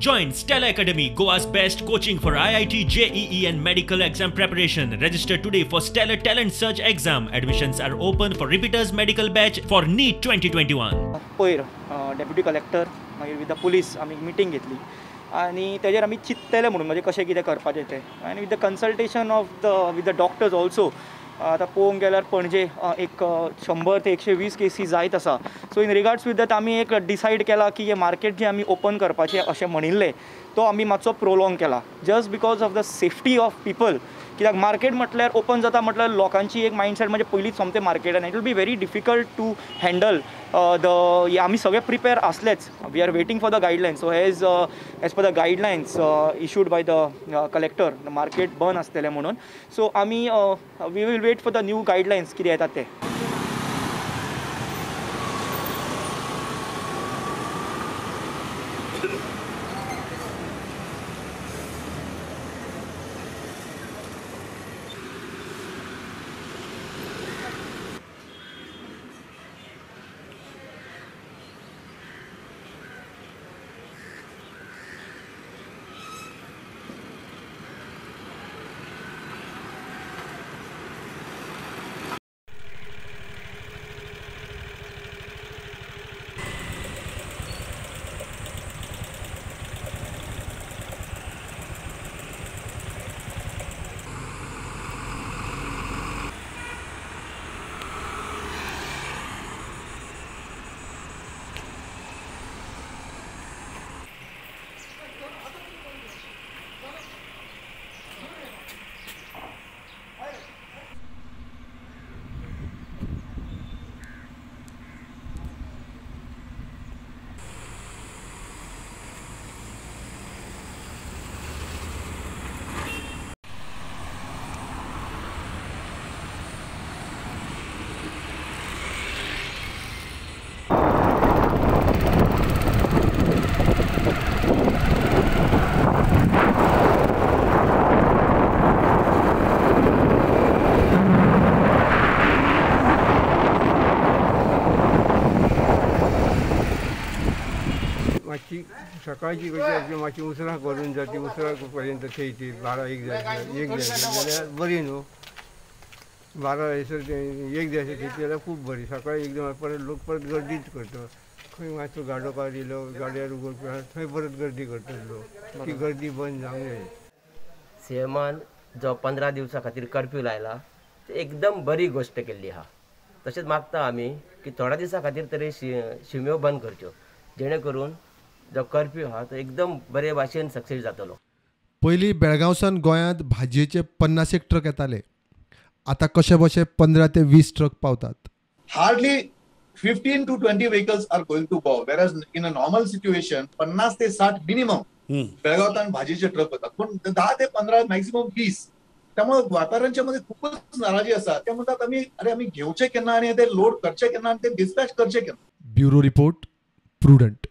Join Stellar Academy, Goa's best coaching for IIT, JEE and medical exam preparation. Register today for Stellar Talent Search exam. Admissions are open for repeaters medical batch for NEET 2021. पयर deputy collector मागीर with the police आमी meeting घेतली आनी तेजेर आमी चिंततले म्हणून म्हणजे कशें कितें करपाचें तें आनी with the consultation of the with the doctors also. आतां पळोवंक गेल्यार पणजे एक 100 ते 120 केसी जायत आसा. So in regards with that आमी एक डिसायड केला की हे मार्केट जे आमी ओपन करपाचें अशें म्हणिल्लें तो आमी मातसो प्रोलोंग केला just because of the safety of people. कित्याक मार्केट म्हटल्यार ओपन जाता म्हटल्यार लोकांची एक मायंडसेट म्हणजे पयलींच सोमतें मार्केटान it will be very difficult to handle the. आमी सगळे prepare आसलेच. We are waiting for the guidelines. So as per the guidelines issued by the collector market बंद आसतलें म्हणून. सो आमी we will wait for the new guidelines कितें येतात ते. मातशी सकाळची कशी आसली मातशी उसरां करून जाती उसरां पर्यंत थेयती 12-1 जाय 1 जाय जाल्यार बरी न्हू. 12 जायसर 1 जायसर थेयती जाल्यार खूब बरी. सकाळी एकदम परत लोक परत गर्दीच करता. खंय मातसो गाडो काड दिलो गाड्यार उगड थंय परत गर्दी करतात लोक. ती गर्दी बंद जावंक जाय. सीएमान जो 15 दिवसां खातीर कर्फ्यू लायला एकदम बरी गोश्ट केल्ली आहा. तशेंच मागता आमी की थोड्या दिसां खातीर तरी शिम्यो बंद करच्यो जेणे करून जो कर्फ्यू आहा तो एकदम बरे भाशेन सक्सेस जातलो. पयलीं बेळगांवसान गोंयांत भाजयेचे 50 एक ट्रक येताले, आतां कशे बशे 15 ते 20 ट्रक पावतात. Hardly 15 to 20 vehicles are going to Goa, whereas in a normal situation 50 ते 60 मिनिमम बेळगांवांत भाजयेचे ट्रक वतात, पूण 10 ते 15 मॅक्सिमम 20. त्यामुळे व्यापाऱ्यांच्या मध्ये खूपच नाराजी आसा. ते म्हणतात आमी अरे आमी घेवचे केन्ना आनी ते लोड करचे केन्ना आनी ते डिस्पॅच करचे केन्ना. Bureau report, Prudent.